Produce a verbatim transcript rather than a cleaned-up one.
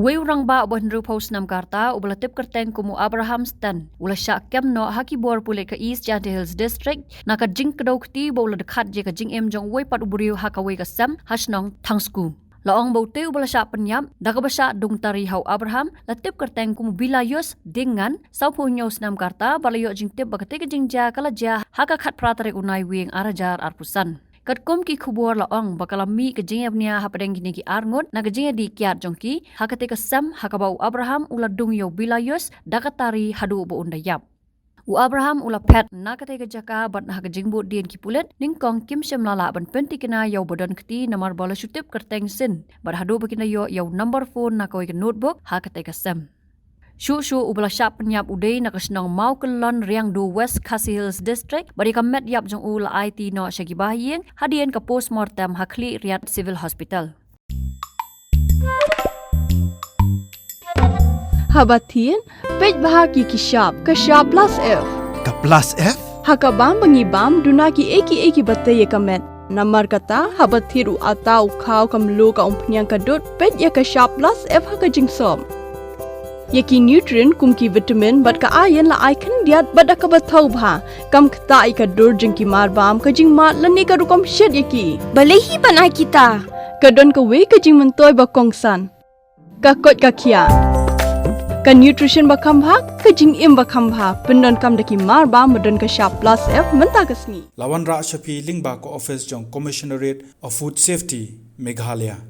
Uwei u rangbah uba hynriewphew snem ka rta uba la tip kyrteng kum u Abraham Sten u la shah kem noh ha ki bor pulit ka East Jaintia Hills District na ka jingkdew kti ba u la dkhat ïa ka jingim jong uwei pat u briew ha kawei ka sem ha shnong Thangsku. La ong ba utei uba la shah pynïap da kaba shah dung tari ha u Abraham la tip kyrteng kum u Bilayus Diengngan, sawphew hynñiew snem ka rta, bad la ïoh jingtip ba katei ka jingjia ka la jia ha ka khatphra tarik u Naiwieng ar hajar arphew san. Katkum ki khubor la ong ba ka la mih ka jingïabniah hapdeng kine ki arngut na ka jingïadih kiad jong ki ha katei ka sem ha kaba u Abraham u la dung ïa u Bilayus da ka tari haduh ba un da ïap. U Abraham u la phet na katei ka jaka bad ha ka jingbud dien ki pulit nyngkong kim shym la lah ban pynthikna ïa uba don kti namar ba la shu tip kyrteng shisien bad haduh ba kin da ïoh ïa u number phone na kawei ka notebook ha katei ka sem. Shuh shuh uba la shah pynïap u dei na ka shnong Mawkyllon, Riangdo West, Khasi Hills District, bad ïa ka met ïap jong u la aiti noh sha ki bahaïing hadien ka postmortem ha Khliehriat Civil Hospital. Haba thied, peit bha ïa ki shap, ka shap plus F. Ka plus F? Ha ka bam ba ngi bam, duna kiei kiei kiba tei ïa ka met. Namar kata, haba thied u atta, u khaw, ka mluh, ka umphniang, ka dud, peit ïa ka shap plus F ha ka jingsop. Ïa ki nutrient kum ki vitamin bad ka iron la ai khyndiat bad da kaba thaw bha. Kam ktah ïa ka dur jong ki marbam, ka jingmad lane ka rukom shet ïa ki. Balei hi ban ai kita? Ka don kawei ka jingmyntoi ba kongsan. Ka koit ka khiah. Ka nutrition ba kham bha, ka jingim ba kham bha. Pyndonkam da ki marbam ba don ka shap plus F mynta ka sngi. La wanrah sha phi lyngba ka office jong Commissionerate of Food Safety, Meghalaya.